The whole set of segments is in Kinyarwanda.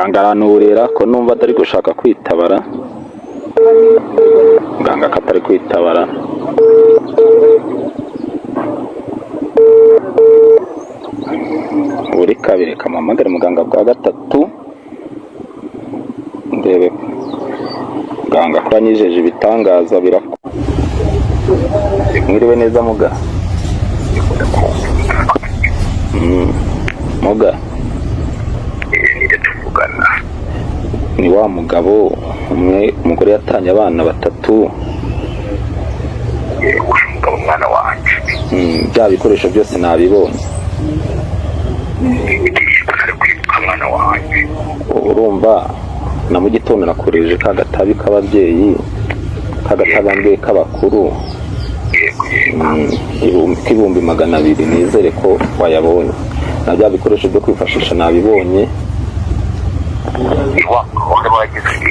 Muganga aranturera ko numva atari gushaka kwitabara. Muganga ko atari kwitabara. Buri kabiri kamuhamagare muganga bwa gatatu, ndebe muganga ko yanyijeje ibitangaza birakora. Mwiriwe neza muga. Muga. Nire tuvugana. Ni wa mugabo umwe umugore yatanye abana batatu. Yego, umugabo mwana wanjye. Bya bikoresho byose nabibonye. Ngiye ntari kwibuka mwana wanjye. Urumva na mu gitondo nakoreje ka gatabi k'ababyeyi, ka gatabambwe k'abakuru. Yego yego. K'ibihumbi 200, nizere ko wayabonye, na bya bikoresho byo kwifashisha nabibonye. Ni wa wari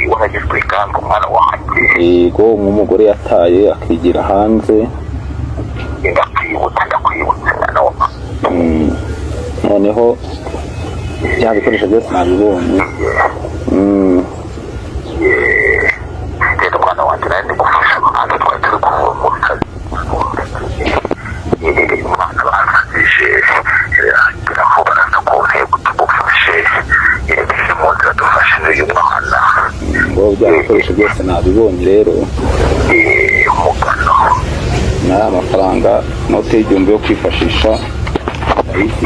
waragizwe ingamba mwana wanjye. Yego, nk'umugore yataye akigira hanze. Ndakwibutsa, ndakwibutsa mwana wanjye. Noneho bya bikoresho byose nabibonye. Rero mwana wanjye, nari ndi gufasha abantu twari turi kuva mu kazi. Umwana bansabije birangira aho baraza ku ntego tugufashe, yerekeje mu nzira dufashe n'uyu mwana. Ngo bya bikoresho byose nabibonye rero. Umugano. N'aya mafaranga, inote y'igihumbi yo kwifashisha.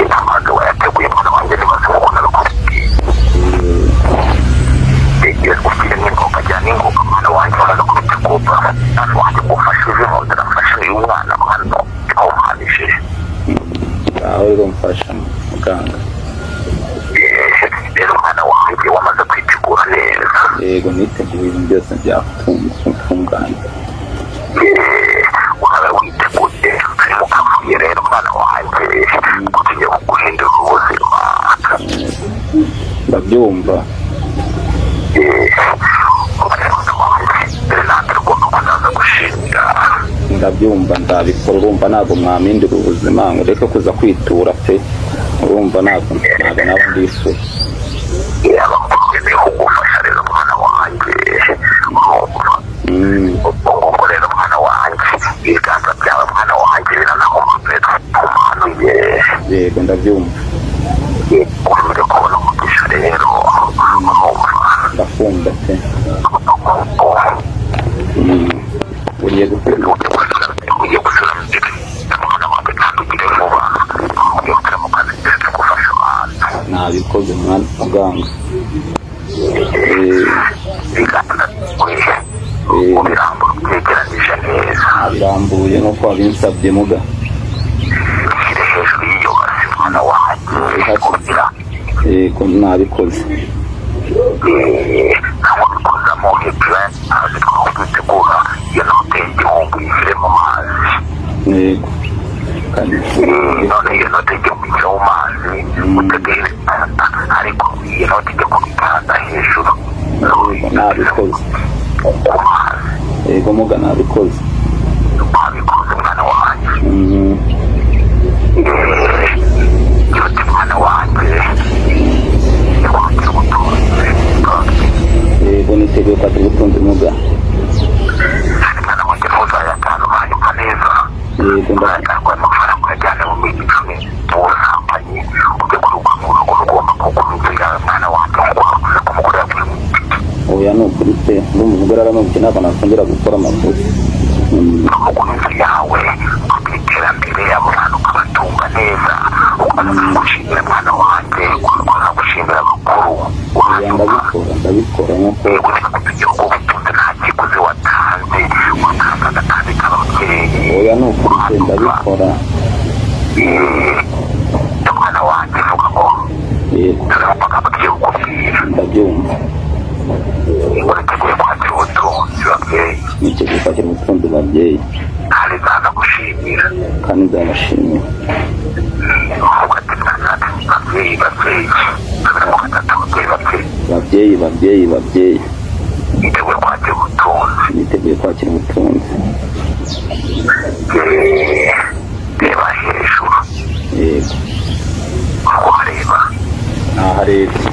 Ntabwo wayateguye mwana wanjye, nibaza uko nabikubwiye. Igihe ufite n'ingoga, jyana n'ingoga mwana wanjye, wamaze kubitegura mwana wanjye, ngufashije mu nzira mfashe uyu mwana hano awuhanije. Aho rero mfasha muganga. Rero mwana wanjye, wamaze kwitegura neza? Yego, niteguye, ibintu byose byatunganye. Waba witeguye turi mu kavuyo rero mwana wanjye, ko tugiye kuguhindura ubuzima. Ndabyumva. Mwana wanjye, mbere na mbere ugomba kuzaza gushimira. Ndabyumva, nzabikora. Urumva ntabwo mwampindura ubuzima ngo ureke kuza kwitura pe, urumva ntabwo naba ndisura. Yaba nkeneye kugufasha rero mwana wanjye, urumva? Ubwo ngubwo rero mwana wanjye, ibiganza byawe mwana wanjye biranahumanuye, tumanuye. Yego, ndabyumva. Ukomere kubona umugisha rero, urumva? Ndakumva pe. Ugiye gukora. Ugiye gusubira mu gihe mwana wanjye, kandi ugire vuba, ugiye gusubira mu kazi ndetse gufasha abantu. Nabikoze mwana muganga. Ibiganza ubirambura ubyegeranije neza. Nabirambuye nk'uko wabinsabye muga. Ushyire hejuru y'iyo basi mwana wanjye, kugira Yego, nabikoze. Cyangwa bikozamo hejuru y'amazi twaho dutegura iyo note y'igihumbi, uyishyire mu mazi. Yego, kandi None iyo note y'igihumbi ishyire mu mazi utegere, ariko iyo note ijya ku bitanda hejuru. Yego, nabikoze. Ku mazi. Yego muga, nabikoze. Wabikoze mwana wanjye? Yote mwana wanjye, kwakira ubutunzi. Yego, niteguye kwakira ubutunzi muga. Kandi mwana wanjye, ntuzayatanga, uranyumva neza? Yego. Uzayatanga amafaranga uyajyane mu minsi 10 mu busambanyi, ujye kuruka mu rugo, ugomba kugura inzu yawe mwana wanjye, nk'uko wavuze ko umugore yaguye mu Oya, ni ukuri pe, ndumva umugore aramubye, ntabwo nakongera gukora amakosa. Kugura inzu yawe, ukagira iterambere, abo bantu ukabatunga neza, ukaza gushimira mwana wanjye, ukaza gushimira abakuru. Oya, ndabikora, ndabikora nk'uko Yego, tugiye ubutunzi nta kiguzi watanze, watanze agatabi k'ababyeyi. Oya, ni ukuri pe, ndabikora. Mwana wanjye, vuga ngo Yego. Turi mu magambo tugiye kukubwira. Ndabyumva. Uriteguye kwakira ubutunzi babyeyi? Niteguye kwakira ubutunzi babyeyi. Kandi nzanagushimira. Kandi nzabashimira. Uvuga ati mwana, babyeyi, babyeyi, tubiri mu gatatu, babyeyi, babyeyi. Babyeyi, babyeyi, babyeyi. Niteguye kwakira ubutunzi. Niteguye kwakira ubutunzi. Reba hejuru. Yego. Aho wareba. Naharebye.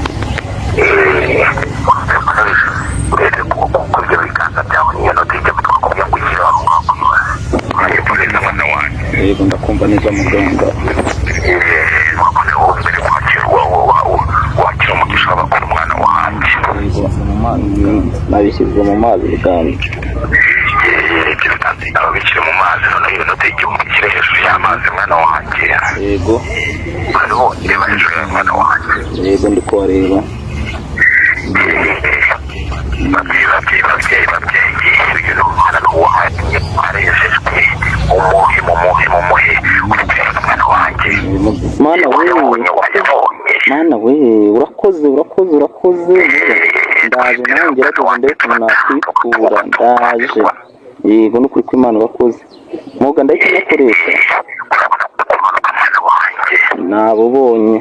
Yego, ndakumva neza muganga. Noneho mbere kwakira wakira umugisha w'abakuru, mwana wanjye. Yego, nabishyizwe mu mazi muganga. Ibyo biganza aba bikiri mu mazi, noneho iyo note y'igihumbi kiri hejuru y'amazi, mwana wanjye. Yego. Hariho, reba hejuru ya mwana wanjye. Yego, ndi kubareba. Babyeyi, babyeyi, babyeyi, babyeyi, uyu ni umwana wanjye arejejwe, umuhe, mumuhe, mumuhe uri mwana wanjye. Mana we! Wayabonye, wayabonye. Mana we, urakoze, urakoze, urakoze. Ndaje nawe ngerageze ndebe ukuntu nakwitura. Ndaje, yego, n'ukuri kw'Imana urakoze muga, ndahita nakoresha. Urabona kumanuka, mwana wanjye. Nabubonye.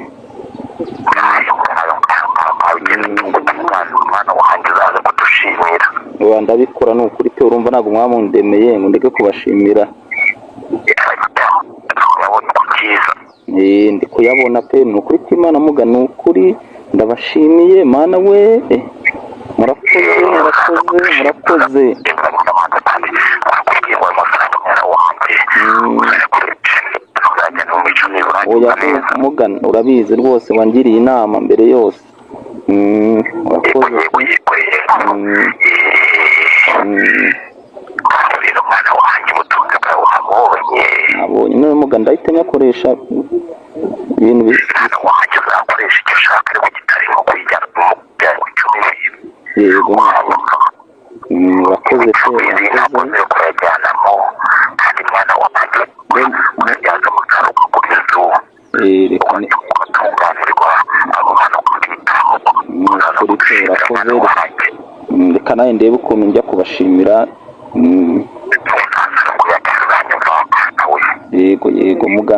Mwana wanjye, uzaza kudushimira. Oya, ndabikora ni ukuri pe. Urumva ntabwo mwamundemeye ngo ndeke kubashimira. Urabona uko byiza. Eh, ndi kuyabona pe, ni ukuri kw'Imana muga, ni ukuri ndabashimiye. Mana we, murakoze, murakoze, murakoze. Mwana wanjye, kandi barakubwiye ngo ayo mafaranga, mwana wanjye, uzayakoresha, uzajya no mu mico myiza, Oya. uranyumva neza? Muga, urabizi rwose, wangiriye inama mbere yose. Urakoze. Yego, yego, yego. Rero mwana wanjye, ubutunzi bwawe wabonye. Nabonye none muga, ndahita nyakoresha ibintu Mwana wanjye, uzakoresha icyo ushaka ariko kitarimo kwijyana mu byago 10. Yego. Urakoze pe. Izi ntabwo Urakoze. nzira kuyajyanamo, kandi mwana wanjye, uyabyaza umusaruro kuri inzu. Eh, reka ugatunganirwa abo bana ukabitaho. Ukuri pe, urakoze. Reka nawe ndebe ukuntu njya kubashimira. Uzaza kuyajyana, uranyumva nawe? Yego, yego muga.